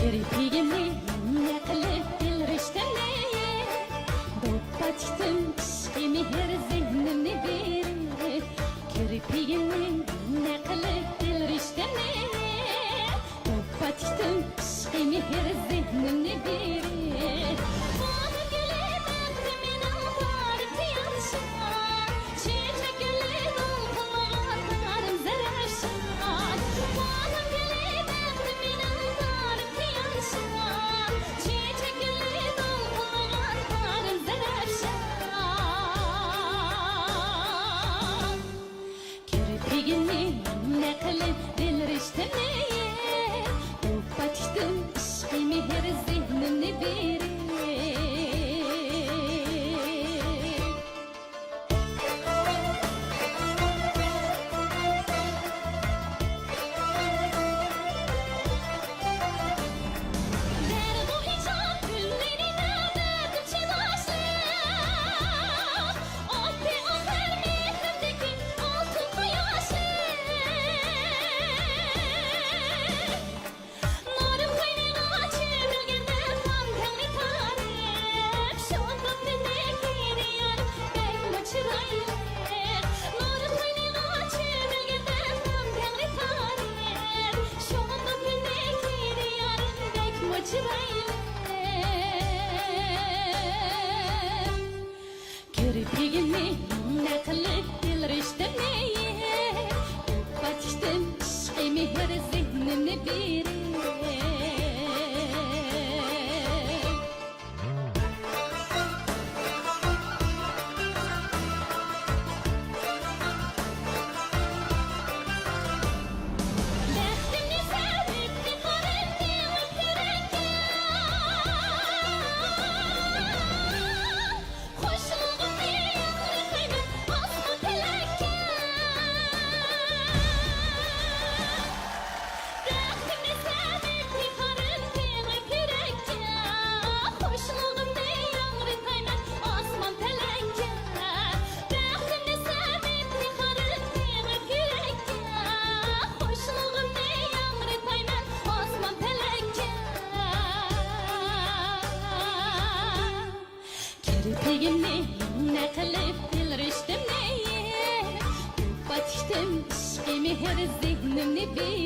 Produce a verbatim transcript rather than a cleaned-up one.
كىرپىكىمنى نەقىلىپ دىلرىشتىمنى، دوپپا تىكتىم ئىشقى مېھىر زېھنىمنى بېرىپ. كىرپىكىمنى نەقىلىپ دىلرىشتىمنى، دوپپا تىكتىم ئىشقى مېھىر زېھنىمنى بېرىپ. باھار گۈلى بەختى مېنىڭ تارىم قىيانشان، چېچەك گۈلى دولقۇنلىغان تارىم زەرەپشان. باھار گۈلى بەختى مېنىڭ تارىم قىيانشان، چېچەك گۈلى دولقۇنلىغان تارىم زەرەپشان. كىرپىكىمنى نەقىلىپ دىلرىشتىمنى، دوپپا تىكتىم ئىشقى مېھىر زېھنىمنى بېرىپ. دەردۇ ھىجران كۈنلىرىدە دەردىم چىداشلىق، ئاددىي ئاخىر مېھرىمدىكى ئالتۇن قۇياشلىق. نۇرۇم قوينىغا چۆمۈلگەندە خام تەڭرى تارىپ، شۇنداق مېنىڭكى دىيارىم بەكمۇ چىرايلىق. نۇرۇم قوينىغا چۆمۈلگەندە خام تەڭرى تارىپ، شۇنداق مېنىڭكى دىيارىم بەكمۇ چىرايلىق. كىرپىكىمنى نەقىلىپ دىلرىشتىمنى، دوپپا تىكتىم ئىشقى مېھىر زېھنىمنى بېرىپ. بەختىمنى سېلىپ تىقارىم تېڭىپ يۈرەككە. خۇشلۇقۇمنى ياڭرىتايمەن ئاسمان پەلەككە. بەختىمنى سېلىپ تىقارىم تېڭىپ يۈرەككە. خۇشلۇقۇمنى ياڭرىتايمەن ئاسمان پەلەككە. بەختىمنى سېلىپ تىقارىم تېڭىپ يۈرەككە. خۇشلۇقۇمنى ياڭرىتايمەن ئاسمان پەلەككە. كىرپىكىمنى نەقىلىپ دىلرىشتىمنى، دوپپا تىكتىم ئىشقى مېھىر زېھنىمنى بېرىپ.